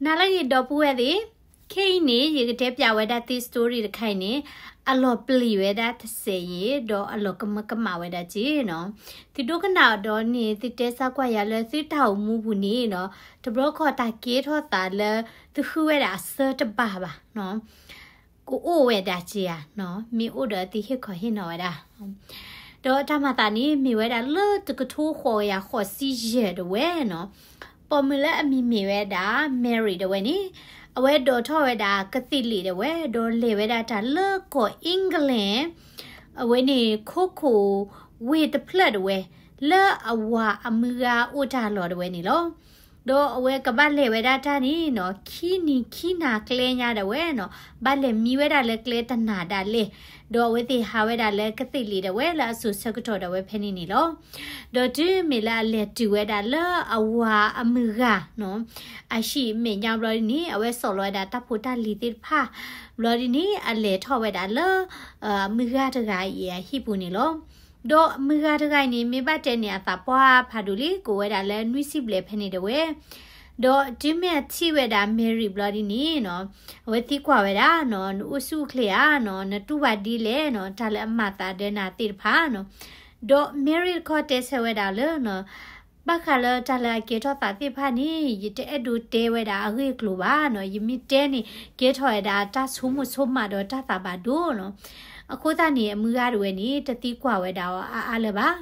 နၤလၢအဂ့ၤ ဒီပုၢ်ဝဲၢ်သ့ၣ်, ခဲအံၤန့ၣ် ယကတဲပၠးဝဲဒၣ်သ့ story တခါအံၤန့ၣ် အလီၤပျံၤဝဲဒၣ်တစဲးအံၤ ဒီးအလီၤကမၢကမၣ်ဝဲဒၣ်က့နီၤ. သုဒိကနၣ်ဒီးန့ၣ် သုတဲစၢ်ကွၢ်ယၤလၢသုတၢ်အိၣ်မူပူၤန့ၣ်နီၤ, တဘျီခီၣ်တၢ်ကဲထီၣ်သးလၢ သုဃုဝဲဒၣ်အဆၢတဘၣ်ဘၣ်နီၤ ကအိၣ်ဝဲဒၣ်က့ဧါနီၤ, မ့ၢ်အိၣ်ဒီးသုဟ့ၣ်ခီဟ့ၣ်နီၤဝဲဒၣ်. ဒီးတၢ်မၤသးန့ၣ် မ့ၢ်ဝဲဒၣ်လၢတကထိဃိးကယၤဃိးဆံယဲၢ်ဒၣ်ဝဲနီၤ, ပိာ်မုၣ်လၢအမံၤမ့ၢ်ဝဲဒၣ် Mary ဒၣ်ဝဲန့ၣ်, အဝဲဒိးထီၣ်ဝဲဒၣ်ကသံၣ်လံာ်ဒၣ်ဝဲ ဒီးလဲၤဝဲဒၣ်တၢ်လၢကီၢ် England အဝဲန့ၣ် ခိခိၣ်ဝ့ၢ်တဖျၢၣ်ဒၣ်ဝဲ လၢအဝၤအမုၢ်ဂၤအိၣ်တၢ်လီၢ်ဒၣ်ဝဲန့ၣ်လီၤ. ဒီးအဝဲကဘၣ်လဲၤဝဲဒၣ်တၢ်န့ၣ်နီၤ ခံနံၤခံနၤကျဲညါဒၣ်ဝဲနီၤ, ဘၣ်လဲၤမံဝဲဒၣ်လၢကျဲတနၤဒၣ်လဲာ်, ဒီးအဝဲသ့ၣ်ဟးဝဲဒၣ်လၢကသံၣ်လံာ်ဒၣ်ဝဲလၢအစိၤဆၢကတီၢ်ဒၣ်ဝဲဖဲန့ၣ်န့ၣ်လီၤ. ဒီးတုၤမ့ၢ်လၢအလဲၤတုၤဝဲဒၣ်လၢအဝၤအမုၢ်ဂၤနီၤ အဟံၣ်မဲာ်ညါဘျီဒ်န့ၣ် အဝဲစိာ်လီၤဝဲဒၣ်တၢ်ဖိတၢ်လံၤသ့ၣ်တဖၣ် ဘျီဒ်န့ၣ် အလဲၤထီၣ်ဝဲဒၣ်လၢ အမုၢ်ဂၤတဂၤအံၤအဟံၣ်ပူၤန့ၣ်လီၤ. ဒီးမုၢ်ဂၤတဂၤအံၤန့ၣ် မ့ၢ်ဘၣ်တဲန့ၣ် အသးပှၢ်ဖးဒိၣ်လံ ကအိၣ်ဝဲဒၣ်လၢနွံဆံဘျဲၣ်ဖဲန့ၣ်ဒၣ်ဝဲ, ဒီးတုၤမ့ၢ်အထံၣ်ဝဲဒၣ် Mary ဘျီဒ်န့ၣ်နီၤ အဝဲသံကွၢ်ဝဲဒၣ်နီၤ နအိၣ်ဆူၣ်အိၣ်ချ့ဧါနီၤ, နတူၢ်ဘၣ်ဒ်လဲၣ်နီၤ တၢ်လၢအမၤသးဒၢနၤသ့ၣ်တဖၣ်နီၤ. ဒီး Mary တခီတဲဆၢဝဲဒၣ်လၢနီၤ ဘၣ်ဃးလၢတၢ်လၢအကဲထီၣ်သးသ့ၣ်တဖၣ်န့ၣ် ယတအဲၣ်ဒိးတဲဝဲဒၣ်အဂ့ၢ်အကျိၤဘၣ်နီၤ, ယမ့ၢ်တဲန့ၣ် ကဲထီၣ်ဝဲဒၣ်တၢ်ဆိကမိၣ်ဆိကမးဒီးတၢ်သးဘၣ်ဒိနီၤ. အဃိသတးန့ၣ် အမုၢ်ဂၤတဝဲန့ၣ် တသံကွၢ်ဝဲဒၣ်အီၤအါအါလၢၤဘၣ်.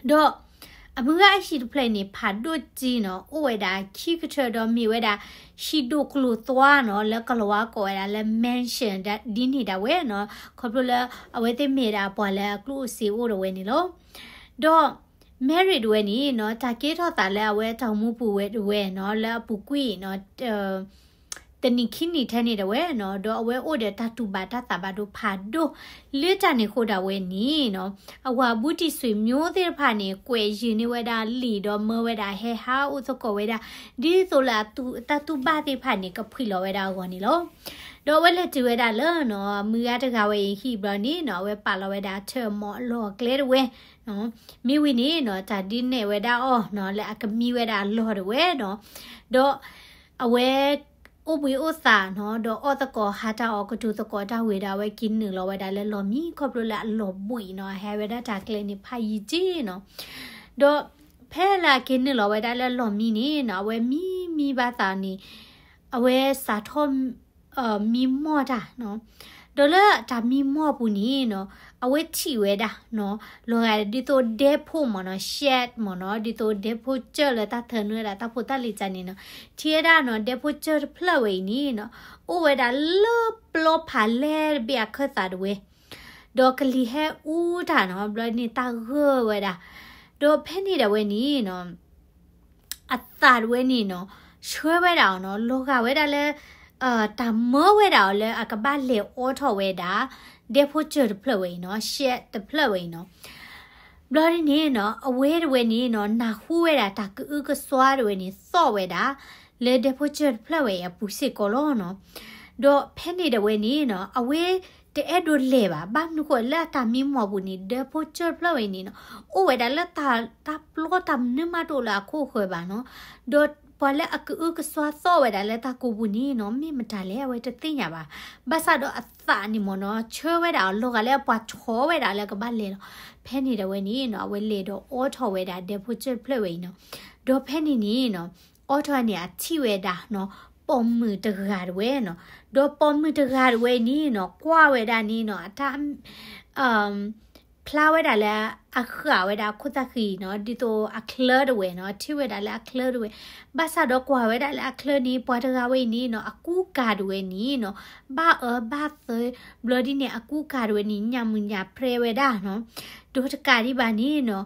ဒီးအမုၢ်ဂၤအဟံၣ်တဖျၢၣ်န့ၣ် ဖးဒိၣ်တံၢ်နီၤ, အိၣ်ဝဲဒၣ်ခံကထၢဒီးမ့ၢ်ဝဲဒၣ် ဟံၣ်ဒိၣ်ကျိၤသွါနီၤ, လၢကိၤလၤဝါကိးဝဲဒၣ်လၢ mansion ဒ်န့ၣ်ဒၣ်ဝဲနီၤ, ခီဖျိလၢအဝဲသ့ၣ်မ့ၢ်ဒၣ်ပှၤလၢအကျိၣ်စ့အိၣ်ဒၣ်ဝဲန့ၣ်လီၤ. ဒီး Mary တဝဲန့ၣ်နီၤ တၢ်ကဲထီၣ်သးလၢအဝဲတၢ်အိၣ်မူပူၤဝဲတဝဲနီၤ လၢအပူၤကွံာ်နီၤ တနံၤခံနံၤထဲန့ၣ်ဒၣ်ဝဲနီၤ, ဒီးအဝဲအိၣ်ဒီးတၢ်တူၢ်ဘၣ်တၢ်သးဘၣ်ဒိဖးဒိၣ်, လၢတၢ်န့ၣ်အဃိဒၣ်ဝဲန့ၣ်နီၤ, အဝၤဘူးတံၢ်ဆွေမျိုးသ့ၣ်တဖၣ်န့ၣ် ကွဲးယုာ်န့ၢ်ဝဲဒၣ်လံာ်ဒီးမၢဝဲဒၣ်ဟဲဟးအိၣ်သကိးဝဲဒၣ်, ဒ်သိးလၢအတၢ်တူၢ်ဘၣ်သ့ၣ်တဖၣ်န့ၣ် ကဖှံလီၤဝဲဒၣ်အဂီၢ်န့ၣ်လီၤ. ဒီးအဝဲလဲၤတုၤဝဲဒၣ်လၢနီၤ မုၢ်ဂၤတဂၤဝဲအံၤဟံၣ်ဘျီန့ၣ်နီၤ, အဝဲပာ်လီၤဝဲဒၣ်အထၢၣ်အမီၤအလီၢ်အကျဲတဝဲ မ့ၢ်ဝံၤန့ၣ်နီၤ တၢ်ဒုးနဲၣ်ဝဲဒၣ်အီၤနီၤ လၢအကမံဝဲဒၣ်အလီၢ်တဝဲနီၤ, ဒီးအဝဲအိၣ်ဘှံးအိၣ်သးနီၤ, ဒီးအီၣ်သကိးဟးတၢ်အီၣ်ကတိၤသကိးတၢ်ဝံၤဒီး အဝဲက့ၤနုာ်လီၤဝဲဒၣ်လၢလီၢ်မံ ခီဖျိလၢအလီၢ်ဘှံးနီၤ, ဟဲဝဲဒၣ်တၢ်ကျဲန့ၣ်ဖးယံာ်က့နီၤ. ဒီးဖဲလၢအက့ၤနုာ်လီၤဝဲဒၣ်လၢလီၢ်မံန့ၣ်နီၤ, အဝဲမံမံဘၣ်သးန့ၣ် အဝဲစးထီၣ် မံမီၢ်တၢ်နီၤ, ဒီးလၢတၢ်မံမီၢ်ပူၤန့ၣ်နီၤ, အဝဲထံၣ်ဝဲဒၣ်နီၤ, လီၤဂာ်ဒ်သိးဒဲဖိမ့ၢ်နီၤ, shed မ့ၢ်နီၤ, ဒ်သိးဒဲဖိစၢၢ်လၢတၢ်သၢနုာ်ဝဲဒၣ်တၢ်ဖိတၢ်လံၤတၢ်န့ၣ်နီၤ, ထံၣ်ဝဲဒၣ်နီၤ ဒဲဖိစၢၢ်တဖျၢၣ်ဝဲအံၤန့ၣ်နီၤ, အိၣ်ဝဲဒၣ်လၢပျီဖးလဲၢ်တဘ့ၣ်အခၢၣ်သးတဝဲ ဒီးကလံၤဟဲအူတၢ်နီၤ, ဘျီန့ၣ်တၢ်ဂၢၢ်ဝဲဒၣ်, ဒီးဖဲန့ၣ်ဒၣ်ဝဲန့ၣ်နီၤ အသးတဝဲန့ၣ်နီၤ, ဆှၢဝဲဒၣ်အီၤနီၤ, လီၤဂာ်ဝဲဒၣ်လၢ တၢ်မၢဝဲဒၣ်အီၤလၢအကဘၣ်လဲၤအိးထီၣ်ဝဲဒၣ် ဒဲဖိစၢၢ်တဖျၢၣ်ဝဲအံၤနီၤ, shed တဖျၢၣ်ဝဲအံၤနီၤ. ဘျီဒ်န့ၣ်နီၤ, အဝဲတဝဲန့ၣ်နီၤ, နၢ်ဟူဝဲဒၣ်တၢ်ကအုကစွါတဝဲန့ၣ် သီၣ်ဝဲဒၣ် လၢဒဲဖိစၢၢ်တဖျၢၣ်ဝဲအံၤအပူၤစ့ၢ်ကီးလီၤနီၤ. ဒီးဖဲန့ၣ်တဝဲန့ၣ်နီၤ, အဝဲတအဲၣ်ဒိးလဲၤဘၣ်, ဘၣ်မနုၤဃိလၢအတၢ်မံမီၢ်ပူၤန့ၣ် ဒဲဖိစၢၢ်တဖျၢၣ်ဝဲအံၤန့ၣ်နီၤ, အိၣ်ဝဲဒၣ်လၢတၢ်ပျီတၢ်မနုၤမးတအိၣ်လၢအခိၣ်ဃၢၤဘၣ်နီၤ. ဒီးပှၤလၢအကအုကစွါသီၣ်ဝဲဒၣ်လၢတၢ်ကိးပူၤန့ၣ်နီၤ, မ့ၢ်မတၤလဲၣ် အဝဲတသ့ၣ်ညါဘၣ်. ဘၣ်ဆၣ်ဒီးအသးန့ၣ်မ့ၢ်နီၤ, ဆှၢဝဲဒၣ်အီၤ လီၤဂာ်လၢပှၤဆီၣ်ဝဲဒၣ်လၢကဘၣ်လဲၤလီၤ. ဖဲန့ၣ်တဝဲန့ၣ်နီၤ, အဝဲလဲၤဒီးအိးထီၣ်ဝဲဒၣ်ဒဲဖိစၢၢ်တဖျၢၣ်ဝဲအံၤနီၤ. ဒီးဖဲန့ၣ်န့ၣ်နီၤ, အိးထီၣ်န့ၣ် အထံၣ်ဝဲဒၣ်နီၤ, ပိာ်မုၣ်တဂၤတဝဲနီၤ. ဒီးပိာ်မုၣ်တဂၤတဝဲန့ၣ်နီၤ, ကွၢ်ဝဲဒၣ်န့ၣ်နီၤ, အတၢ် ဖျါဝဲဒၣ်လၢအဃၣ်ဝဲဒၣ်ခိၣ်သၣ်ဃံနီၤ, ဒ်သိးအချၢတဝဲနီၤ, ထံၣ်ဝဲဒၣ်လၢအချၢတဝဲ. ဘၣ်ဆၣ်ဒီးကွၢ်ဝဲဒၣ်လၢအချၢန့ၣ် ပှၤတဂၤဝဲအံၤန့ၣ်နီၤ, အကူကၤတဝဲန့ၣ်နီၤ, ဘၣ်အၢဘၣ်သီ, ဘျီဒ်န့ၣ် အကူကၤတဝဲန့ၣ် ညၣ်မုၢ်ညၣ်ပြဲဝဲဒၣ်နီၤ. ဒီးတကးဒံးဘၣ်န့ၣ်နီၤ,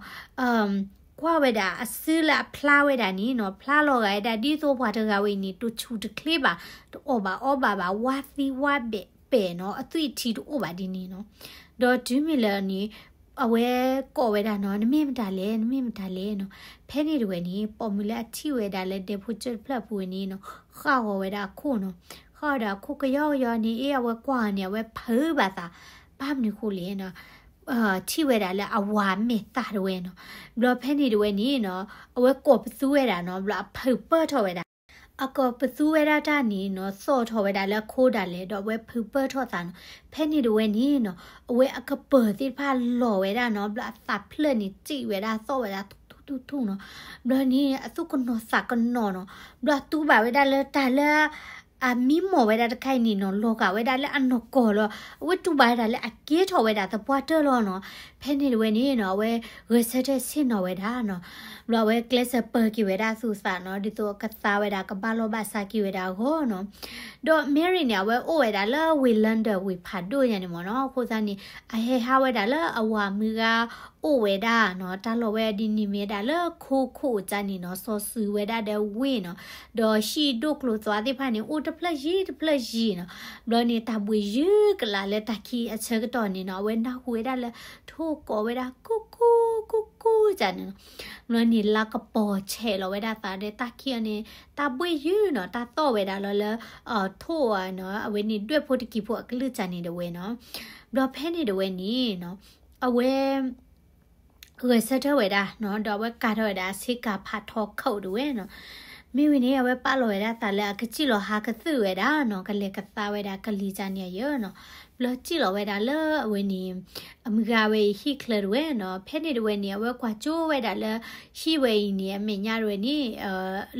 ကွၢ်ဝဲဒၣ်အစုလၢအဖျါဝဲဒၣ်န့ၣ်နီၤ, ဖျါလီၤဂာ်ဝဲဒၣ်ဒ်သိးပှၤတဂၤဝဲအံၤန့ၣ် တဆူၣ်တချ့ဘၣ်, တအီၣ်ဘၣ်အီဘၣ်ဘၣ်, ဝါသံဝါဘဲးပဲာ်နီၤ, အသွံၣ်ထံတအိၣ်ဘၣ်ဒ်န့ၣ်နီၤ. ဒီးတုၤမ့ၢ်လၢန့ၣ် အဝဲကိးဝဲဒၣ်နီၤ, နမ့ၢ်မတၤလဲၣ်, နမ့ၢ်မတၤလဲၣ်နီၤ. ဖဲန့ၣ်တဝဲန့ၣ် ပိာ်မုၣ်လၢအထံၣ်ဝဲဒၣ်လၢဒဲဖိစၢၢ်တဖျၢၣ်အပူၤဝဲန့ၣ်နီၤ, ဃၣ်ဂီၤဝဲဒၣ်အခိၣ်နီၤ. ဃၣ်ဂီၤဒီးအခိၣ်ကယီကယီန့ၣ် အ့ အဝဲကွၢ်အီၤန့ၣ် အဝဲဖုးဘၣ်သး, ဘၣ်မနုၤဃိလဲၣ်နီၤ, ထံၣ်ဝဲဒၣ်လၢအဝၤမဲာ်သၣ်တဝဲနီၤ. ဘျီဖဲန့ၣ်တဝဲန့ၣ်နီၤ, အဝဲကိးပသူဝဲဒၣ်နီၤ, ဘျီအဖုးပၢၢ်ထီၣ်ဝဲဒၣ် အကပသူဝဲဒၣ်တၢ်န့ၣ်နီၤ သီၣ်ထီၣ်ဝဲဒၣ်လၢအခိဒၣ်လဲာ် ဒီးအဝဲဖုးပၢၢ်ထီၣ်သးနီၤ. ဖဲန့ၣ်တဝဲန့ၣ်နီၤ အဝဲအကပၢၤသ့ၣ်တဖၣ်လီၤဝဲဒၣ်နီၤ, ဘျီအသးဖျၢၣ်န့ၣ်စံးဝဲဒၣ် သီၣ်ဝဲဒၣ်ထူၣ်ထူၣ်ထူၣ်နီၤ. ဘျီန့ၣ် အသူၣ်ကနိးသးကနိးနီၤ. ဘျီအတူၢ်ဘၣ်ဝဲဒၣ်လၢတၢ်လၢ အမံမီၢ်ဝဲဒၣ်တခါအံၤန့ၣ်နီၤ လီၤဂာ်ဝဲဒၣ်လၢအနီၢ်ကီၢ်လီၤ. အဝဲတူၢ်ဘၣ်ဝဲဒၣ်လၢအကဲထီၣ်ဝဲဒၣ်သပှၢ်တၢၢ်လီၤနီၤ. ဖဲန့ၣ်တဝဲန့ၣ်နီၤ အဝဲဂဲၤဆၢထၢၣ်ဆ့ၣ်နီၤဝဲဒၣ်နီၤ. ဘျီအဝဲကျဲးစၢးပၢၤက့ၤဝဲဒၣ်သူၣ်သးနီၤ, ဒ်သိးအကသါဝဲဒၣ် ကဘၣ်လီၢ်ဘၣ်စးက့ၤဝဲဒၣ်အဂီၢ်နီၤ. ဒီး Mary န့ၣ် အဝဲအိၣ်ဝဲဒၣ်လၢဝ့ၢ် London ဝ့ၢ်ဖးဒိၣ်ညါန့ၣ်မ့ၢ်နီၤ. အဃိသတးန့ၣ် အဟဲဟးဝဲဒၣ်လၢအဝၤမုၢ်ဂၤအိၣ်ဝဲဒၣ်နီၤ, တၢ်လီၢ်ဝဲဒ်န့ၣ်မ့ၢ်ဒၣ်လၢခိခိၣ်ကၠါန့ၣ်နီၤ, စီၤစုၤဝဲဒၣ်ဒီးဝ့ၢ်နီၤ, ဒီးဟံၣ်ဒိၣ်ကျိၤသွါသ့ၣ်တဖၣ်န့ၣ် အိၣ်တဖျၢၣ်ယံၤတဖျၢၣ်ယံၤနီၤ. ဘျီန့ၣ် တၢ်ဘှ့ၣ်ယုၢ်ကလာ်လၢတၢ်ခံအဆၢကတီၢ်န့ၣ်နီၤ, အဝဲနၢ်ဟူဝဲဒၣ်လၢ ထိၣ်ကိးဝဲဒၣ် ကူကူကူကူ ကၠါန့ၣ်နီၤ. ဘျီန့ၣ် လါကပီၤဆဲးလီၤဝဲဒၣ်သးဒီးတၢ်ခံအီၤန့ၣ် တၢ်ဘှ့ၣ်ယုၢ်နီၤ, တၢ်သီၣ်ဝဲဒၣ်လီၤလၢ ထိၣ်နီၤ, အဝဲန့ၣ်ဒွဲၣ်ဖိတကံၤဖိအကလုၢ်ကၠါန့ၣ်တဝဲနီၤ. ဘျီဖဲန့ၣ်တဝဲန့ၣ်နီၤ အဝဲ ဂဲၤဆၢထၢၣ်ဝဲဒၣ်နီၤ, ဒီးအဝဲကၤထီၣ်ဝဲဒၣ်အဆ့ကၤဖးထီခိၣ်တဝဲနီၤ. မ့ၢ်ဝံၤန့ၣ် အဝဲပာ်လီၤဝဲဒၣ်သးလၢအကစံၣ်လီၤဟးကသုၣ်ဝဲဒၣ်နီၤ, ကလဲၤကသါဝဲဒၣ်ကလံၤကၠါန့ၣ်အယၢၢ်နီၤ. ဘျီစံၣ်လီၤဝဲဒၣ်လၢအဝဲန့ၣ် အမုၢ်ဂၤဝဲအံၤဟံၣ်ချၢတဝဲနီၤ. ဖဲန့ၣ်တဝဲန့ၣ် အဝဲကွၢ်ကၠိဝဲဒၣ်လၢ ဟံၣ်ဝဲအံၤန့ၣ် အမဲာ်ညါတဝဲန့ၣ်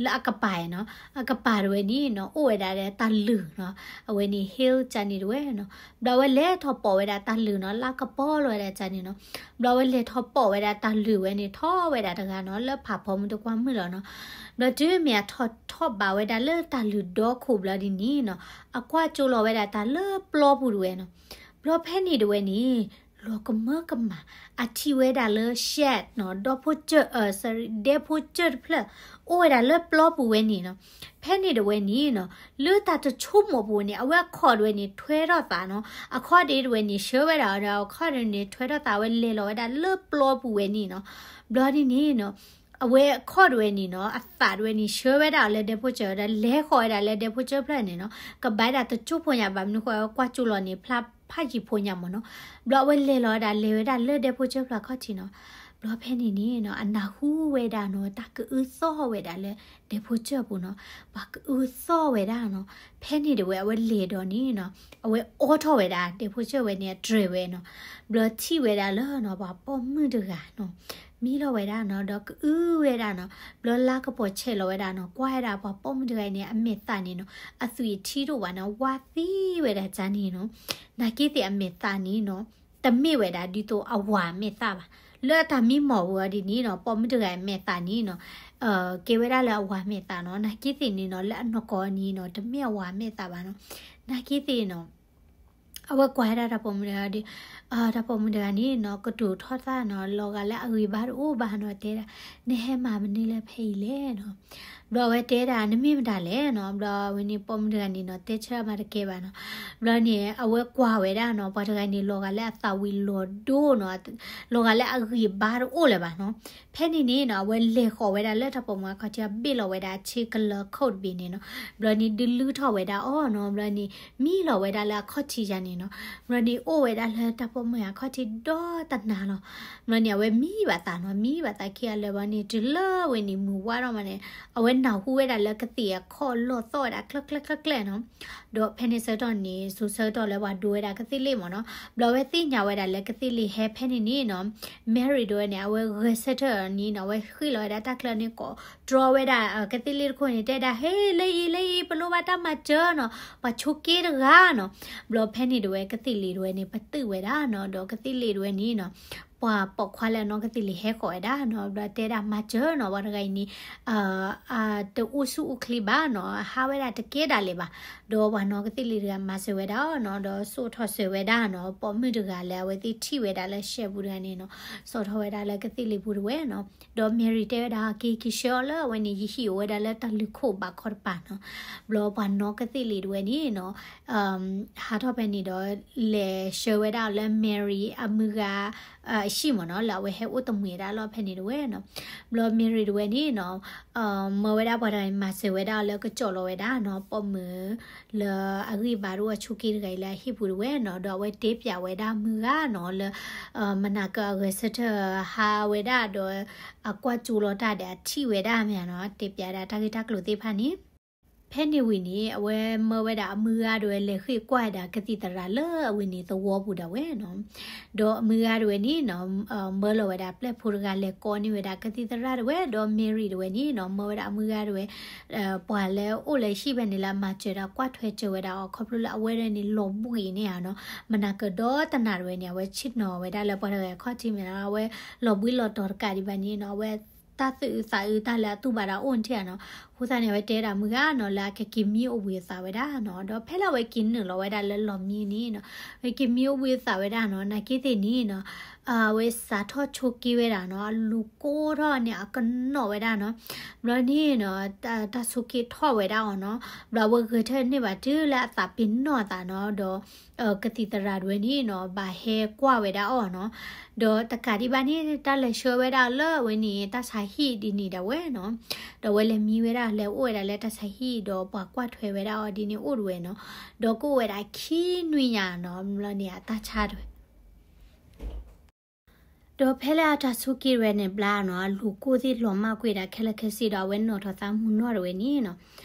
လၢအကပၤနီၤ, အကပၤတဝဲန့ၣ်နီၤ အိၣ်ဝဲဒၣ်ဒီးတၢ်လုၢ်နီၤ, အဝဲန့ၣ် hill ကၠါန့ၣ်တဝဲနီၤ. ဘျီအဝဲလဲၤထီၣ်ပိာ်ဝဲဒၣ်တၢ်လုၢ်နီၤ, လါကပီၤလီၤဝဲဒၣ်ကၠါန့ၣ်နီၤ. ဘျီအဝဲလဲၤထီၣ်ပိာ်ဝဲဒၣ်တၢ်လုၢ်ဝဲန့ၣ် ထီၣ်ဝဲဒၣ်တဂၤနီၤ, လၢဖးဖီမုၢ်တကွၢ်မုၢ်လီၤနီၤ. ဘျီတုၤမ့ၢ်အထီၣ်ထီၣ်ဘးဝဲဒၣ်လၢတၢ်လုၢ်ဒီခိၣ်ဘျီဒ်န့ၣ်နီၤ, အကွၢ်ကၠိလီၤဝဲဒၣ်တၢ်လၢပျီပူၤတဝဲနီၤ. ဘျီဖဲန့ၣ်တဝဲန့ၣ် လီၤကမၢကမၣ်, အထံၣ်ဝဲဒၣ်လၢ shed နီၤ, ဒီဖိကၠၢၢ်, အၢ sorry, ဒဲဖိကၠၢၢ်တဖျၢၣ် အိၣ်ဝဲဒၣ်လၢပျီပူၤဝဲန့ၣ်နီၤ. ဖဲန့ၣ်တဝဲန့ၣ်နီၤ, လၢတၢ်တဆိကမိၣ်ပူၤန့ၣ် အဝဲအခီၣ်တဝဲန့ၣ် ထွဲထီၣ်သးနီၤ, အခီၣ်ဒ့တဝဲန့ၣ် ဆှၢဝဲဒၣ်ဒီး အခီၣ်ဒ့န့ၣ် ထွဲထီၣ်သး အဝဲလဲၤလီၤဝဲဒၣ်လၢပျီပူၤဝဲန့ၣ်နီၤ. ဘျီဒ်န့ၣ်နီၤ အဝဲအခီၣ်တဝဲန့ၣ်နီၤ, အသးတဝဲန့ၣ် ဆှၢဝဲဒၣ်အီၤလၢဒဲဖိကၠၢၢ်ဒီး လဲၤဃီၤဝဲဒၣ်လၢဒဲဖိကၠၢၢ်ဖျၢၣ်န့ၣ်နီၤ, ကဘၣ်ဒၣ်တကၠိဖိညါဘၣ်မနုၤဃိ အဝဲကွၢ်ကၠိလီၤန့ၣ် ဖျါဖးယံၤဖိညါမ့ၢ်နီၤ. ဘျီအဝဲလဲၤလီၤဝဲဒၣ် လဲၤဝဲဒၣ်လၢဒဲဖိကၠၢၢ်ဖျၢၣ်အခီၣ်ထံးနီၤ. ဘျီဖဲန့ၣ်န့ၣ်နီၤ အနၢ်ဟူဝဲဒၣ်နီၤ တၢ်ကအုသီၣ်ဝဲဒၣ်လၢဒဲဖိကၠၢၢ်ပူၤနီၤ, ပှၤကအုသီၣ်ဝဲဒၣ်နီၤ. ဖဲန့ၣ်တဝဲအဝဲလဲၤဒီးန့ၣ်နီၤ, အဝဲအိးထီၣ်ဝဲဒၣ် ဒဲဖိကၠၢၢ်ဝဲန့ၣ်အတြဲၤဝဲနီၤ. ဘျီထံၣ်ဝဲဒၣ်လၢနီၤ ပှၤပိာ်မုၣ်တဂၤနီၤ, မံလီၤဝဲဒၣ်နီၤ, ဒီးကအုဝဲဒၣ်နီၤ. ဘျီလါကပီၤဆဲးလီၤဝဲဒၣ်နီၤ, ကွၢ်ဝဲဒၣ်ပှၤပိာ်မုၣ်တဂၤအံၤန့ၣ် အမဲာ်သးန့ၣ်နီၤ, အသွံၣ်အထံတအိၣ်ဘၣ်နီၤ, ဝါသံဝဲဒၣ်ကၠါန့ၣ်နီၤ. နာ်က့သ့ၣ်အမဲာ်သးန့ၣ်နီၤ, တမ့ၢ်ဝဲဒၣ်ဒ်သိးအဝၤအမဲာ်သးဘၣ်. လၢအတၢ်မံမီၢ်ဝဲအီၤဒ်န့ၣ်နီၤ, ပိာ်မုၣ်တဂၤအမဲာ်သးန့ၣ်နီၤ, ကဲဝဲဒၣ်လၢအဝၤမဲာ်သးနီၤ. နာ်က့သ့ၣ်န့ၣ်နီၤ, လၢအနီၢ်ကီၢ်န့ၣ်နီၤ, တမ့ၢ်အဝၤအမဲာ်သးဘၣ်နီၤ. နာ်က့သ့ၣ်နီၤ အဝဲကွၢ်ဝဲဒၣ်တၢ်ပိာ်မုၣ်တဂၤဒီး, တၢ်ပိာ်မုၣ်တဂၤန့ၣ်နီၤ ကတိၤထီၣ်သးနီၤ, လီၤဂာ်လၢအဂံၢ်ဘါတအိၣ်ဘၣ်နီၤ, တဲဒၣ်, နဟဲမၤမနုၤလၢဖဲအံၤလဲၣ်နီၤ. ဘျီအဝဲတဲဒၣ် နမ့ၢ်မတၤလဲၣ်နီၤ. ဘျီဝဲန့ၣ်ပိာ်မုၣ်တဂၤန့ၣ်နီၤ တဲဆၢမၤတကဲဘၣ်နီၤ. ဘျီန့ၣ် အဝဲကွၢ်ဝဲဒၣ်နီၤ, ပှၤတဂၤန့ၣ် လီၤဂာ်လၢအသးဝံၤလီၤဒိနီၤ, လီၤဂာ်လၢအဂံၢ်ဘါတအိၣ်လၢၤဘၣ်နီၤ. ဖဲန့ၣ်န့ၣ်နီၤ အဝဲလဲၤဃီၤဝဲဒၣ်လၢတၢ်ပိာ်မုၣ်အခီၣ်ထံး အဘ့ၣ်လီၤဝဲဒၣ်အဆ့ကလၢၤခိၣ်တဘ့ၣ်န့ၣ်နီၤ. ဘျီန့ၣ်ဒုးလုၢ်ထီၣ်ဝဲဒၣ်အီၤနီၤ. ဘျီန့ၣ် မံလီၤဝဲဒၣ်လၢအခီၣ်ထံးယါန့ၣ်နီၤ. ဘျီန့ၣ်အိၣ်ဝဲဒၣ်လၢတၢ်ပိာ်မုၣ်အခီၣ်ထံးဒီတနၤလီၤ. ဘျီန့ၣ်အဝဲမံဘၣ်သးနီၤ, မံဘၣ်သးခံဂၤလၢာ်ဘျီန့ၣ် တုၤလၢဝဲန့ၣ်မုၢ်ဝါထီၣ်မးန့ၣ် အဝဲနၢ်ဟူဝဲဒၣ်လၢကသ့ၣ်အခီၣ်လီၢ်သီၣ်ဝဲဒၣ်ကျၢၢ်ကျၢၢ်ကျၢၢ်ကျၢၢ်နီၤ. ဒီးဖဲန့ၣ်ဆၢကတီၢ်န့ၣ် စိၤဆၢကတီၢ်လၢပှၤဒိဝဲဒၣ်ကသ့ၣ်လ့ၣ်မ့ၢ်နီၤ. ဘျီအဝဲသ့ၣ်ညါဝဲဒၣ်လၢကသ့ၣ်လ့ၣ်ဟဲဖဲန့ၣ်န့ၣ်နီၤ, Mary ဒိဝဲန့ၣ် အဝဲဂဲၤဆၢထၢၣ်န့ၣ်နီၤ, အဝဲဃ့ၢ်လီၤဝဲဒၣ်တၢ်ချၢန့ၣ် ကိးတြီဝဲဒၣ် ကသ့ၣ်လ့ၣ်တခိၣ်န့ၣ် တဲဒၣ် ဟ့ လၢအံၤ လၢအံၤ ပလိၣ်ဘၣ်တၢ်မၤစၢၤနီၤ, ပှၤဆိးက့တဂၤနီၤ. ဘျီဖဲန့ၣ်ဒိဝဲကသ့ၣ်လ့ၣ်ဒိဝဲန့ၣ် ပတုာ်ဝဲဒၣ်နီၤ, ဒီးကသ့ၣ်လ့ၣ်ဒိဝဲန့ၣ်နီၤ ပှၤပိာ်ခွါလၢအနီၢ်ကသ့ၣ်လ့ၣ်ဟဲဃီၤဝဲဒၣ်နီၤ, ဘျီတဲဒၣ်မၤစၢၤနီၤ, ပှၤတဂၤအံၤန့ၣ် တအိၣ်ဆူၣ်အိၣ်ချ့ဘၣ်နီၤ, ဟးဝဲဒၣ်တကဲဒၣ်လဲာ်ဘၣ်. ဒီးပှၤနီၢ်ကသ့ၣ်လ့ၣ်တဂၤမၤစၢၤဝဲဒၣ်နီၤ, ဒီးစိာ်ထီၣ်စၢၤဝဲဒၣ်နီၤ, ပိာ်မုၣ်တဂၤလၢအဝဲသ့ၣ်ထံၣ်ဝဲဒၣ်လၢရှဲပူၤတဂၤန့ၣ်နီၤ, စိာ်ထီၣ်ဝဲဒၣ်လၢကသ့ၣ်လ့ၣ်ပူၤတဝဲနီၤ. ဒီး Mary တဲဝဲဒၣ် က့ၤက့ၤဆှၢအီၤလၢအဝဲန့ၣ် ယဟံၣ်အိၣ်ဝဲဒၣ်လၢတၢ်လုၢ်ခိၣ်ဘးခီတပၤနီၤ. ဘျီပှၤနီၢ်ကသ့ၣ်လ့ၣ်တဝဲန့ၣ်နီၤ ဟးထီၣ်ဖဲန့ၣ်ဒီး လဲၤဆှၢဝဲဒၣ်အီၤလၢ Mary အမုၢ်ဂၤ အဟံၣ်မ့ၢ်နီၤ, လၢအဝဲဟဲအိၣ်တမှံၤဝဲဒၣ်လီၤဖဲန့ၣ်တဝဲနီၤ. ဘျီ Mary တဝဲန့ၣ်နီၤ မၢဝဲဒၣ်ပှၤတဂၤအံၤမၤစၢၤဝဲဒၣ်အီၤလၢကကၠီၣ်လီၤဝဲဒၣ်နီၤ, ပိာ်မုၣ်လၢအဂံၢ်ဘါတအိၣ်အဆိးက့တဂၤအံၤလၢအဟံၣ်ပူၤတဝဲနီၤ, ဒီးအဝဲတဲပျးဝဲဒၣ်မုၢ်ဂၤနီၤ လၢ မနၤကၢအဂဲၤဆၢထၢၣ်ဟးဝဲဒၣ်ဒီး အကွၢ်ကၠိလီၤတၢ်ဒီးအထံၣ်ဝဲဒၣ်မ့ၢ်နီၤ, တဲပျးဒၣ်တၢ်ဂ့ၢ်တၢ်ကျိၤသ့ၣ်တဖၣ်န့ၣ် ဖဲန့ၣ်ဝံၤန့ၣ် အဝဲမၢဝဲဒၣ်အမုၢ်ဂၤဒၣ်ဝဲ လဲၤဃ့ၢ်ကွၢ်ဝဲဒၣ်ကသံၣ်သရၣ်လၢအဝဲန့ၣ်သဝီပူၤဒၣ်ဝဲနီၤ. ဒီးအမုၢ်ဂၤဒၣ်ဝဲန့ၣ်နီၤ မၢလီၤဝဲဒၣ်ပျဲၢ်ဖိတဂၤလဲၤကိးန့ၢ်ဝဲဒၣ်ကသံၣ်သရၣ်ဒၣ်ဝဲ ဒီး Mary ဒၣ်ဝဲန့ၣ်နီၤ မၢဝဲဒၣ်အမုၢ်ဂၤဒၣ်ဝဲ ပှၤလၢအအိၣ်လၢဟံၣ်ဖဲန့ၣ်လၢအမၤစၢၤဒီးကွၢ်ထွဲစၢၤဝဲဒၣ်အီၤ ခီဖျိလၢအဝဲဒၣ်န့ၣ်လီၤဘှံးန့ၢ်ဧါနီၤ, မနၤကဒီတနၤဒၣ်ဝဲန့ၣ် အဝဲဆ့ၣ်နီၤဝဲဒၣ်လၢပှၤတဂၤခီၣ်ထံးမ့ၢ်နီၤ အဝဲလီၤဘှံးလီၤတီၤတကးဒံးဘၣ်န့ၣ်နီၤ အဝဲတၢ်သူၣ်အုးသးအုးတၢ်လၢအတူၢ်ဘၣ်ဒီးအိၣ်ထံၣ်ဧါနီၤ. အဃိသတးန့ၣ် အဝဲတဲဒၣ်မုၢ်ဂၤနီၤ လၢအကက့ၤမံအိၣ်ဘှံးအသးဝဲဒၣ်နီၤ, ဒီးဖဲလၢအဝဲက့ၤနုာ်လီၤဝဲဒၣ်လၢလီၢ်မံန့ၣ်နီၤ အဝဲက့ၤမံအိၣ်ဘှံးအသးဝဲဒၣ်နီၤ နာ်က့သ့ၣ်န့ၣ်နီၤ အဝဲစးထီၣ်ဆိးက့ဝဲဒၣ်နီၤ အလူၤကိၢ်ထီၣ်န့ၣ် အကနီၣ်ဝဲဒၣ်နီၤ, ဘျီန့ၣ်နီၤ တၢ်ဆိးက့ထီၣ်ဝဲဒၣ်အီၤနီၤ, ဘျီအဝဲဂဲၤထၢၣ်န့ၢ်ဘၣ်တုၤလၢအသးပ့ၤနီၣ်အသးနီၤ ဒီး ကသံၣ်သရၣ်ဒၣ်ဝဲန့ၣ်နီၤ ဘၣ်ဟဲကွၢ်ဝဲဒၣ်အီၤနီၤ, ဒီးတကးဒံးဘၣ်န့ၣ် တၢ်လဲၤဆှၢဝဲဒၣ်လၢအဝဲန့ၣ် တၢ်ဆါဟံၣ်ဒ်န့ၣ်ဒၣ်ဝဲနီၤ, ဒီးအဝဲလဲၤမံဝဲဒၣ်လဲၤအိၣ်ဝဲဒၣ်လၢတၢ်ဆါဟံၣ်ဒီးပှၤကွၢ်ထွဲဝဲဒၣ်အီၤဒ်န့ၣ်အိၣ်ဒၣ်ဝဲနီၤ, ဒီးကအိၣ်ဝဲဒၣ်ခံနွံညါနီၤ ဘျီန့ၣ်အတၢ်ဆါဒၣ်ဝဲ ဒီးဖဲလၢအတၢ်ဆိးက့ဝဲန့ၣ်ဘျါနီၤ အလူၤကိၢ်သ့ၣ်လီၤမၢ်ကွံာ်ဒၣ်ခဲလၢာ်ခဲဆ့ဒီး အဝဲနီၣ်ထီၣ်သးမုၢ်နီၢ်ဒၣ်ဝဲန့ၣ်နီၤ,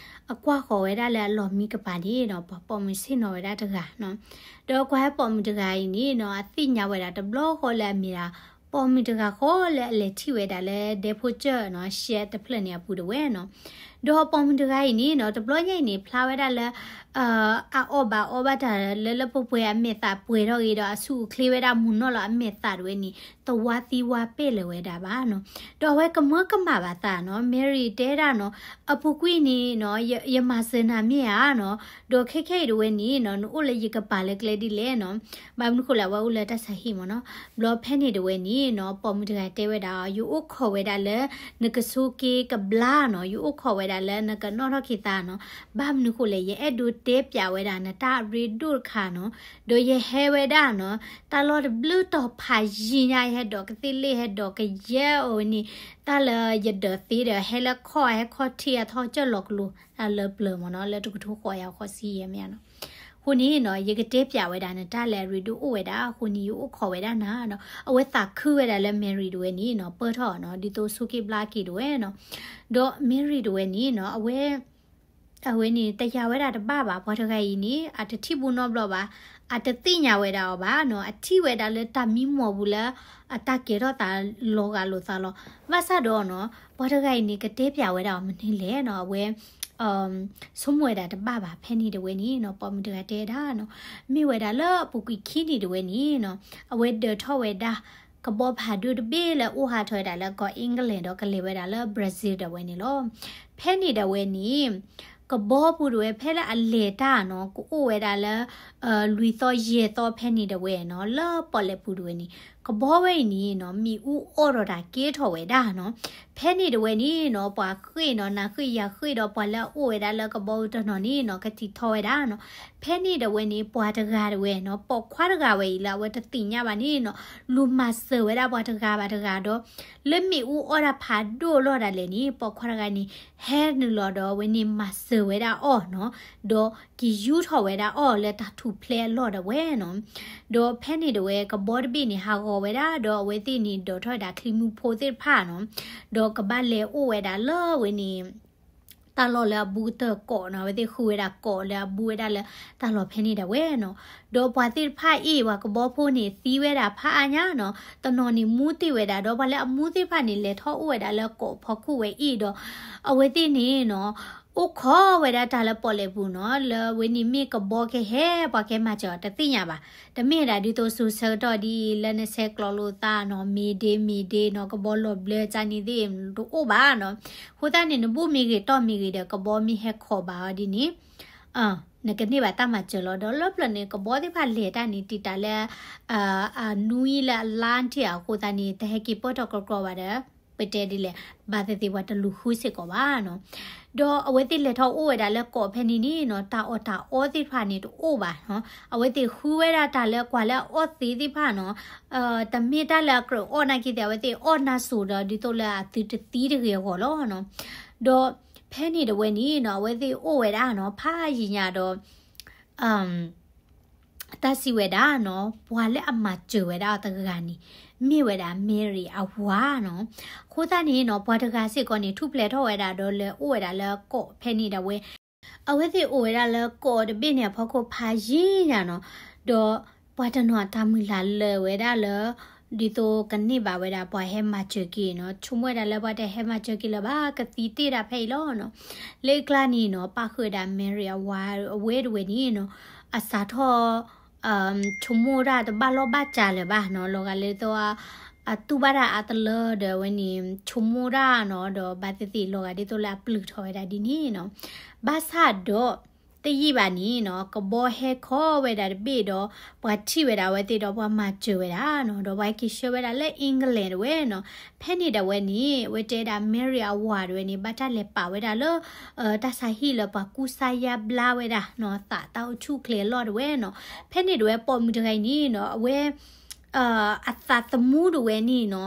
အကွၢ်ဃီၤဝဲဒၣ်လၢအလီၢ်မံကပၤန့ၣ်နီၤ ပှၤပိာ်မုၣ်ဆ့ၣ်နီၤဝဲဒၣ်တဂၤနီၤ, ဒီးကွၢ်ဟဲပိာ်မုၣ်တဂၤအံၤန့ၣ်နီၤ အသ့ၣ်ညါဝဲဒၣ်တဘျီဃီလၢအမ့ၢ်ဒၣ် ပိာ်မုၣ်တဂၤဃီလၢအလဲၤထံၣ်ဝဲဒၣ်လၢဒဲဖိကၠၢၢ်နီၤ ရှဲတဖျၢၣ်န့ၣ်အပူၤဒၣ်ဝဲနီၤ, ဒီးပိာ်မုၣ်တဂၤအံၤန့ၣ်နီၤ တဘျီညါအံၤန့ၣ် ဖျါဝဲဒၣ်လၢ အအီၣ်ဘၣ်အီဘၣ်တၢ်လၢလၢပှဲၤပှဲၤအမဲာ်သးပှဲၤထီၣ်ဂ့ၤဒီး အဆူၣ်အိၣ်ချ့ဝဲဒၣ်မုၢ်နီၢ်လီၤအမဲာ်သးဒၣ်ဝဲန့ၣ် တဝါသံဝါပဲၢ်လၢၤဝဲဒၣ်ဘၣ်နီၤ, ဒီးအဝဲကမၢကမၣ်ဘၣ်သးနီၤ Mary တဲဒၣ်နီၤ အပူၤကွံာ်န့ၣ်နီၤ ယမၤစၢၤနၤမ့ၢ်ဧါနီၤ, ဒီးခဲခဲအံၤဒၣ်ဝဲန့ၣ်နီၤ နအိၣ်လၢယကပၤလၢကျဲဒ်လဲၣ်နီၤ, ဘၣ်မနုၤဃိလၢအဝဲအိၣ်လၢတၢ်ဆါဟံၣ်မ့ၢ်နီၤ, ဘျီဖဲန့ၣ်ဒၣ်ဝဲန့ၣ်နီၤ ပိာ်မုၣ်တဂၤတဲဝဲဒၣ် ယအိၣ်ခိးဝဲဒၣ်လၢ နကဆိးက့ကဘျါနီၤ, ယအိၣ်ခိးဝဲဒၣ်လၢနကနီၣ်ထီၣ်က့ၤသးနီၤ, ဘၣ်မနုၤဃိလဲၣ် ယအဲၣ်ဒိးတဲပျးဝဲဒၣ်နတၢ်အရ့ဒိၣ်တခါနီၤ, ဒီးယဟဲဝဲဒၣ်နီၤ တၢ်လီၢ်တဘျုးတီၤဖးယံာ်ညါ ယဟဲဒိးကသ့ၣ်လ့ၣ် ဟဲဒိးကယဲၢ်အီၤဝဲန့ၣ်, တၢ်လၢယဒၢးသ့ဒီး ဟဲလၢခီၣ် ဟဲခီၣ်ထံးအထီၣ်ကၢၢ်လီၤကလိၤ တၢ်လၢပျၢၤမ့ၢ်နီၤ လၢတကထိဃိးယၤဃိးဆံယဲၢ်မ့ၢ်နီၤ, အဃိန့ၣ်နီၤ ယကတဲပျးဝဲဒၣ်နတၢ်လၢအရ့ဒိၣ်အိၣ်ဝဲဒၣ် အဃိန့ၣ် ယအိၣ်ခိးဝဲဒၣ်နၤနီၤ, အဝဲသးခုဝဲဒၣ်လၢ Mary ဒၣ်ဝဲန့ၣ်နီၤ ပၢၢ်ထီၣ်နီၤ ဒ်သိးဆိးက့ဘျါက့ၤဒၣ်ဝဲနီၤ, ဒီး Mary ဒၣ်ဝဲန့ၣ်နီၤ အဝဲ အဝဲန့ၣ် တယာ်ဝဲဒၣ်တဘၣ်ဘၣ် ပှၤတဂၤအံၤန့ၣ် အတထံၣ်ဘူးနီတဘျီဘၣ်, အတသ့ၣ်ညါဝဲဒၣ်အီၤဘၣ်နီၤ, အထံၣ်ဝဲဒၣ်လၢတၢ်မံမီၢ်ပူၤလၢ အတၢ်ကဲထီၣ်သးလီၤဂာ်လိာ်သးလီၤ, ဘၣ်ဆၣ်ဒီးနီၤ ပှၤတဂၤအံၤန့ၣ် ကတဲပျးဝဲဒၣ်အီၤမနုၤလဲၣ်နီၤ, အဝဲ ဆိကမိၣ်ဝဲဒၣ်တဘၣ်ဘၣ် ဖဲန့ၣ်ဒၣ်ဝဲန့ၣ်နီၤ ပိာ်မုၣ်တဂၤတဲဒၣ်နီၤ, မ့ၢ်ဝဲဒၣ်လၢအပူၤကွံာ်ခံနံၣ်ဒၣ်ဝဲန့ၣ်နီၤ, အဝဲဒၢးထီၣ်ဝဲဒၣ် ကဘီဖးဒိၣ်တဘ့ၣ်လၢအိၣ်ဟးထီၣ်ဝဲဒၣ်လၢကီၢ် England ဒီးကလဲၤဝဲဒၣ်လၢ Brazil ဒၣ်ဝဲန့ၣ်လီၤ. ဖဲန့ၣ်ဒၣ်ဝဲန့ၣ် ကဘီပူၤဒၣ်ဝဲဖဲလၢအလဲၤတၢ်နီၤ ကအိၣ်ဝဲဒၣ်လၢ လွံၢ်သီယဲၢ်သီဖဲန့ၣ်ဒၣ်ဝဲနီၤ လၢပီၣ်လဲၣ်ပူၤဒၣ်ဝဲန့ၣ် ကဘီဝဲအံၤန့ၣ်နီၤ မ့ၣ်အူအီၣ်ဒီးတၢ်ကဲထီၣ်ဝဲဒၣ်နီၤ. ဖဲန့ၣ်ဒၣ်ဝဲန့ၣ်နီၤ ပှၤဃ့ၢ်နီၤ နၤဃ့ၢ်ယၤဃ့ၢ်ဒီး ပှၤလၢအအိၣ်ဝဲဒၣ်လၢကဘီပူၤတနီၤန့ၣ်နီၤ ကထံၣ်ထီၣ်ဝဲဒၣ်နီၤ. ဖဲန့ၣ်ဒၣ်ဝဲန့ၣ် ပှၤတဂၤဒၣ်ဝဲနီၤ ပိာ်ခွါတဂၤဝဲအံၤလၢအဝဲတသ့ၣ်ညါဘၣ်န့ၣ်နီၤ လူၤမၤစၢၤဝဲဒၣ်ပှၤတဂၤဘၣ်တဂၤဒီး လၢမ့ၣ်အူအီၣ်တၢ်ဖးဒိၣ်လီၢ်ဒၣ်လဲာ်န့ၣ် ပိာ်ခွါတဂၤန့ၣ် ဟဲနုာ်လီၤဒီးအဝဲန့ၣ် မၤစၢၤဝဲဒၣ်အီၤနီၤ, ဒီးက့ၤယူထီၣ်ဝဲဒၣ်အီၤလၢတၢ်ထူၣ်ဖျဲးအလီၢ်ဒၣ်ဝဲနီၤ. ဒီးဖဲန့ၣ်ဒၣ်ဝဲ ကဘီတဘ့ၣ်န့ၣ် ဟးဂီၤဝဲဒၣ် ဒီးအဝဲသ့ၣ်န့ၣ် ဒိးထီၣ်ဝဲဒၣ်ချံမူဖိသ့ၣ်တဖၣ်နီၤ, ဒီးကဘၣ်လဲၤအိၣ်ဝဲဒၣ်လၢအဝဲန့ၣ် တၢ်လီၢ်လၢအဘူးကတၢၢ်ကီးနီၤ, အဝဲသ့ၣ်ဃုဝဲဒၣ်ကီးလၢအဘူးဝဲဒၣ်လၢတၢ်လီၢ်ဖဲန့ၣ်ဒၣ်ဝဲနီၤ. ဒီးပှၤသ့ၣ်တဖၣ်အံၤ ပှၤကဘီဖိန့ၣ် သံဝဲဒၣ်ဖးအါညါနီၤ, တနီၤန့ၣ်မူတ့ၢ်ဝဲဒၣ် ဒီးပှၤလၢအမူသ့ၣ်တဖၣ်န့ၣ် လဲၤထီၣ်အိၣ်ဝဲဒၣ်လၢကီးဖီခိၣ်ဝဲအံၤဒီး အဝဲသ့ၣ်န့ၣ်နီၤ အိၣ်ခိးဝဲဒၣ်တၢ်လၢပီၣ်လဲၣ်ပူၤနီၤ, လၢအဝဲန့ၣ်မ့ၢ်ကဘီကဟဲ ပှၤကဟဲမၤစၢၤအီၤတသ့ၣ်ညါဘၣ်. တမ့ၢ်ဒၣ်ဒ်သိးစိၤဆၢကတီၢ်ဒ်အံၤ လၢနဆဲးကျိးလိာ်သးနီၤ မ့ၢ်ဒ့မ့ၢ်ဒ့နီၤ ကဘီလီၤဘျၢကန့ၣ်သ့ၣ် တအိၣ်ဘၣ်နီၤ. အဃိသတးန့ၣ် နဘူၣ်မ့ၢ်ဂ့ၤတီၢ်မ့ၢ်ဂ့ၤဒီး ကဘီမ့ၢ်ဟဲခိးဘၣ်အီၤဒ်န့ၣ် နကန့ၢ်ဘၣ်တၢ်မၤစၢၤလီၤ. ဒီးလၢပျၢၤန့ၣ် ကဘီသ့ၣ်တဖၣ်လဲၤတၢ်န့ၣ် တံာ်တာ်လၢ အနွံလၢအလါထံၣ်အဃိသတးန့ၣ် တဟဲက့ၤပၢၢ်ထီၣ်ကြီကြီဘၣ်ဒီး ပတဲဒ်လဲၣ် ဘၣ်သ့ၣ်သ့ၣ်ပှၤတလူၤဃုစ့ၢ်ကီးဘၣ်နီၤ. ဒီးအဝဲသ့ၣ်လဲၤထီၣ်အိၣ်ဝဲဒၣ်လၢကီးဖဲန့ၣ်န့ၣ်နီၤ တၢ်အီၣ်တၢ်အီသ့ၣ်တဖၣ်န့ၣ်တအိၣ်ဘၣ်နီၤ. အဝဲသ့ၣ်ဃုဝဲဒၣ်တၢ်လၢကွၢ်လၢအအီၣ်သ့သ့ၣ်တဖၣ်နီၤ တမ့ၢ်တၢ်လၢအကြၢးအီၣ်နာ်က့သ့ၣ် အဝဲသ့ၣ်အီၣ်နၢ်စိၤဒီးဒ်သိးလၢအသုတသံတဂ့ၤအဂီၢ်လီၤနီၤ. ဒီးဖဲန့ၣ်ဒၣ်ဝဲန့ၣ်နီၤ အဝဲသ့ၣ်အိၣ်ဝဲဒၣ်နီၤ ဖးယံာ်ညါဒီး တၢ်စံးဝဲဒၣ်နီၤ ပှၤလၢအမၤစၢၤဝဲဒၣ်အီၤတဂၤန့ၣ် မ့ၢ်ဝဲဒၣ် Mary အဝၤနီၤ. အဃိသတးန့ၣ်နီၤ ပှၤတဂၤစ့ၢ်ကီးန့ၣ် ထူၣ်ဖျဲးထီၣ်ဝဲဒၣ်ဒီးလဲၤအိၣ်ဝဲဒၣ်လၢကီးဖဲန့ၣ်ဒၣ်ဝဲ အဝဲသ့ၣ်အိၣ်ဝဲဒၣ်လၢကီးတဘ့ၣ်န့ၣ်အဖီခိၣ်ဖးယံာ်ညါနီၤ, ဒီးပှၤတနီၤတၢ်မုၢ်လၢ်လၢာ်ဝဲဒၣ်လၢ ဒ်သိးကန့ၢ်ဘၣ်ဝဲဒၣ်ပှၤဟဲမၤစၢၤက့ၤနီၤ, ဆိကမိၣ်ဝဲဒၣ်လၢပှၤတဟဲမၤစၢၤက့ၤလၢၤဘၣ် ကသံတ့ၢ်ဒၣ်ဖဲအံၤလီၤနီၤ. လၢအကျါန့ၣ်နီၤ ပၣ်ဃုာ်ဝဲဒၣ် Mary အဝၤအဝဲတဝဲန့ၣ်နီၤ အစးထီၣ် ဆိကမိၣ်တၢ်တဘၣ်လီၢ်ဘၣ်စးလၢၤဘၣ်နီၤ, လီၤဂာ်လၢသိး အတူၢ်ဘၣ်တၢ်အါတလၢဒီးအဝဲန့ၣ် ဆိကမိၣ်တၢ်နီၤ, ဒီးဘၣ်သ့ၣ်သ့ၣ်လီၤဂာ်ဒ်သိးလၢအပျုၢ်ထီၣ်ဝဲဒၣ်ဒ်န့ၣ်နီၤ. ဘၣ်ဆၣ်ဒီး တယံာ်ဘၣ်န့ၣ်နီၤ ကဘီဟဲခီဝဲဒၣ်တဘ့ၣ်ဒီး ပှၤထံၣ်ဝဲဒၣ်အဝဲသ့ၣ်ဒီးပှၤမၤစၢၤဝဲဒၣ်နီၤ, ဒီးပှၤက့ၤဆှၢဝဲဒၣ်လၢ England တဝဲနီၤ. ဖဲန့ၣ်ဒၣ်ဝဲန့ၣ် အဝဲတဲဒၣ် Mary အဝၤတဝဲန့ၣ် ဘၣ်တၢ်လဲၤပာ်ဝဲဒၣ်လၢ တၢ်ဆါဟံၣ်လၢပှၤကူစါယါဘျါဝဲဒၣ်နီၤ, သးတၢ်အိၣ်ဆူၣ်အိၣ်ချ့အလီၢ်တဝဲနီၤ. ဖဲန့ၣ်ဒၣ်ဝဲ ပိာ်မုၣ်တဂၤအံၤန့ၣ်နီၤ အဝဲ အသးသမူတဝဲန့ၣ်နီၤ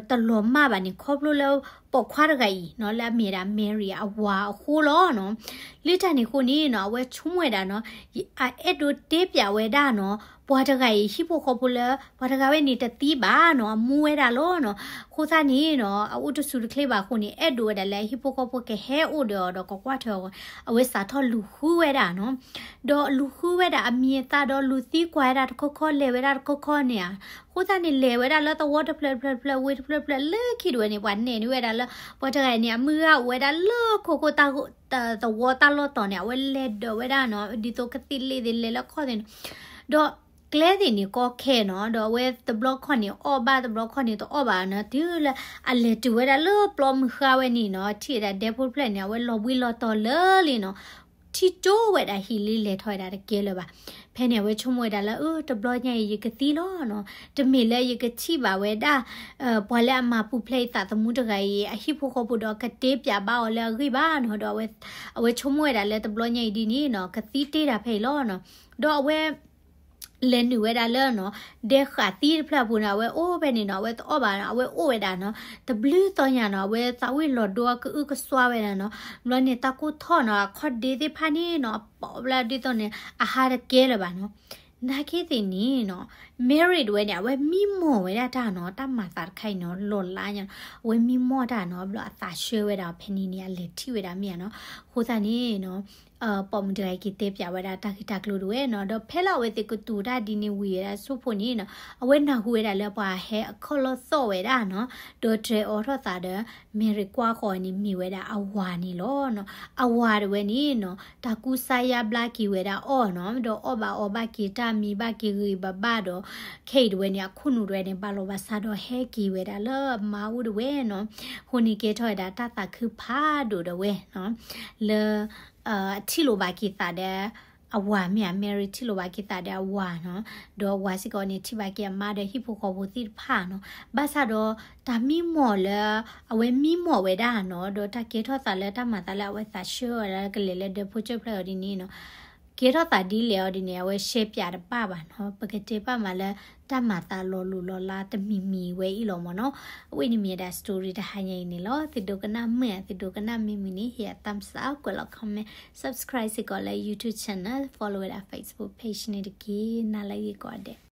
တလီၤမၢ်ဘၣ်န့ၣ် ခီဖျိလၢပိာ်ခွါတဂၤအံၤနီၤ လၢအမ့ၢ်ဒၣ် Mary အဝၤအဃိလီၤနီၤ. လၢတၢ်န့ၣ်အဃိန့ၣ်နီၤ အဝဲဆိကမိၣ်ဝဲဒၣ်နီၤ အအဲၣ်ဒိးတဲပျးဝဲဒၣ်နီၤ ပှၤတဂၤအံၤ ဟံၣ်ဖိဃီဖိလၢ ပှၤတဂၤဝဲန့ၣ်တသံဘၣ်နီၤ, အမူဝဲဒၣ်လီၤနီၤ. အဃိသတးန့ၣ်နီၤ အအိၣ်တဆူၣ်တချ့ဘၣ်အဃိန့ၣ် အဲၣ်ဒိးဝဲဒၣ်လၢအဟံၣ်ဖိဃီဖိကဟဲအိၣ်ဒီးအီၤဒီးကကွၢ်ထွဲအီၤ, အဝဲစးထီၣ်လူၤဃုဝဲဒၣ်နီၤ. ဒီးလူၤဃုဝဲဒၣ်အမံၤအသၣ်ဒီး လူၤသံကွၢ်ဝဲဒၣ်တခီခီ လဲၤဝဲဒၣ်တခီခီန့ၣ်ဧါ. အဃိသတးန့ၣ် လဲၤဝဲဒၣ်လၢသဝီတဖျၢၣ်တဖျၢၣ်တဖျၢၣ် ဝ့ၢ်တဖျၢၣ်တဖျၢၣ် လၢခံတဝဲန့ၣ် ပှၤနဲၣ်န့ၢ်ဝဲဒၣ်လၢ ပှၤတဂၤန့ၣ် အမုၢ်ဂၤအိၣ်ဝဲဒၣ်လၢခိခိၣ်တၢ် သဝီတၢ်လီၢ်တီၤန့ၣ် အဝဲလဲၤဒၢးဝဲဒၣ်နီၤ, ဒ်သိးကသံၣ်လ့ၣ်သ့ၣ်လဲၤလၢခီၣ်သ့ၣ်န့ၣ်, ဒီးကျဲသ့ၣ်န့ၣ်ကီခဲနီၤ, ဒီးအဝဲတဘျီခီၣ်န့ၣ်အီၣ်ဘၣ် တဘျီခီၣ်န့ၣ်တအီၣ်ဘၣ်နီၤ, တုၤလၢအလဲၤတုၤဝဲဒၣ်လၢပျီမုၢ်ဃါဝဲန့ၣ်နီၤ, ထံၣ်ဝဲဒၣ်ဒဲဖိတဖျၢၣ်န့ၣ် အဝဲလီၤဘှံးလီၤတီၤလၢာ်လံနီၤ, ထံၣ်ကၠိဝဲဒၣ်ဟံၣ်လံ လဲၤထီၣ်ဝဲဒၣ်တကဲလၢၤဘၣ်. ဖဲန့ၣ် အဝဲဆိကမိၣ်ဝဲဒၣ်လၢ အၢ တဘျီညါအံၤ ယကသံလီၤနီၤ, တမ့ၢ်လၢယကထံၣ်ဘၣ်ဝဲဒၣ် ပှၤလၢအမၤပူၤဖျဲးအသးသမူတဂၤအံၤ အဟံၣ်ဖိဃီဖိဒီးကတဲပျးဘၣ်အီၤလၢအဂ့ၢ်ဘၣ်နီၤ, ဒီးအဝဲ အဝဲဆိကမိၣ်ဝဲဒၣ်လၢတဘျီညါအံၤဒ်န့ၣ်နီၤ ကသံတ့ၢ်တၢ်ဖဲအံၤလီၤနီၤ. ဒီးအဝဲ လဲၤနုာ်ဝဲဒၣ်လၢနီၤ ဒဲဃာ်သံတဖျၢၣ်အပူၤန့ၣ် အဝဲအိၣ်ဖဲန့ၣ်နီၤ, အဝဲတအီၣ်ဘၣ်နီၤ, အဝဲအိၣ်ဝဲဒၣ်နီၤ, တဘျုးသီညါနီၤ အဝဲသးဝံၣ်လီၤဒိအကအုကစွါဝဲဒၣ်နီၤ, ဘျီန့ၣ် တၢ်ကိၢ်ထီၣ်နီၤ အခီၣ်ဒ့သ့ၣ်တဖၣ်န့ၣ်နီၤ အပိာ်ဘျါဒ်သိးန့ၣ် အဟါတကဲလၢၤဘၣ်နီၤ. နာ်က့သ့ၣ်န့ၣ်နီၤ Mary တဝဲန့ၣ် အဝဲမံမီၢ်ဝဲဒၣ်တၢ်နီၤ, တၢ်မၤသးတခါအံၤနီၤ လီၤလါညါနီၤ, အဝဲမံမီၢ်တၢ်နီၤ, ဘျီအသးဆၢဝဲဒၣ်ဖဲန့ၣ်န့ၣ် အလဲၤထံၣ်ဝဲဒၣ်မ့ၢ်ဧါနီၤ. အဃိသတးန့ၣ်နီၤ ပိာ်မုၣ်တဂၤအံၤက့ၤတဲပျးဝဲဒၣ်တၢ်ဂ့ၢ်တၢ်ကျိၤတဝဲနီၤ, ဒီးဖဲလၢအဝဲသ့ၣ်ကတိၤတၢ်ဒ်န့ၣ်ဝံၤဝဲဒၣ်ဆူၣ်ဖိန့ၣ်နီၤ, အဝဲနၢ်ဟူဝဲဒၣ်လၢပှၤဟဲအခီၣ်လီၢ်သီၣ်ဝဲဒၣ်နီၤ, ဒီးတြဲၤအိးထီၣ်သးဒီး Mary ကွၢ်ဃီၤန့ၣ် မ့ၢ်ဝဲဒၣ်အဝၤန့ၣ်လီၤနီၤ. အဝၤတဝဲန့ၣ်နီၤ တၢ်ကူစါယါဘျါက့ၤဝဲဒၣ်အီၤနီၤ, ဒီးအီၣ်ဘၣ်အီဘၣ်က့ၤ တၢ်မံဘၣ်က့ၤဂ့ၤဂ့ၤဘၣ်ဘၣ်ဒီး ခဲအံၤတဝဲန့ၣ် အခိၣ်နူာ်တဝဲန့ၣ် ဘၣ်လီၤဘၣ်စးဒီးဟဲက့ၤဝဲဒၣ်လၢအမါအိၣ်တဝဲနီၤ. အဃိန့ၣ်ကဲထီၣ်ဝဲဒၣ်တၢ်သးခုဖးဒိၣ်တဝဲနီၤ, လၢ အထံၣ်လိာ်ဘၣ်က့ၤသးဒီး အဝၤမ့ၢ်ဧါ, Mary ထံၣ်လိာ်ဘၣ်က့ၤသးဒီးအဝၤနီၤ, ဒီးအဝၤစ့ၢ်ကီးန့ၣ် ထံၣ်ဘၣ်က့ၤအမါဒီးဟံၣ်ဖိဃီဖိသ့ၣ်တဖၣ်နီၤ. ဘၣ်ဆၣ်ဒီး တၢ်မံမီၢ်လၢ အဝဲမံမီၢ်ဝဲဒၣ်နီၤ, ဒီးတၢ်ကဲထီၣ်သးလၢတၢ်မၤသးလၢအဝဲသးဆၢဝဲဒၣ်လၢကလဲၤလၢဒဲဖိကၠိၣ်ဖျၢၣ်အီၤဒ်န့ၣ်နီၤ, ကဲထီၣ်သးဒ်လဲၣ်အီၤဒ်န့ၣ် အဝဲရှဲပၠးတဘၣ်ဘၣ်နီၤ, ပကတဲဘၣ်မးလၢ တၢ်မၤသးလီၤလိၤလီၤလးတမံၤမံၤဝဲအံၤလီၤမ့ၢ်နီၤ. အဝဲန့ၣ်မ့ၢ်ဒၣ် story တဟါညါအံၤန့ၣ်လီၤ. သုဒိကနၣ်မုာ်ဧါ, သုဒိကနၣ်မ့ၢ်မုာ်န့ၣ် ဟ့ၣ်အ thumbs up ကွဲးလီၤ comment, subscribe စ့ၢ်ကီးလၢ YouTube channel, follow ဝဲဒၣ် Facebook page န့ၣ်တက့ၢ်. နၤလၢအဂ့ၤကိးဂၤဒဲး.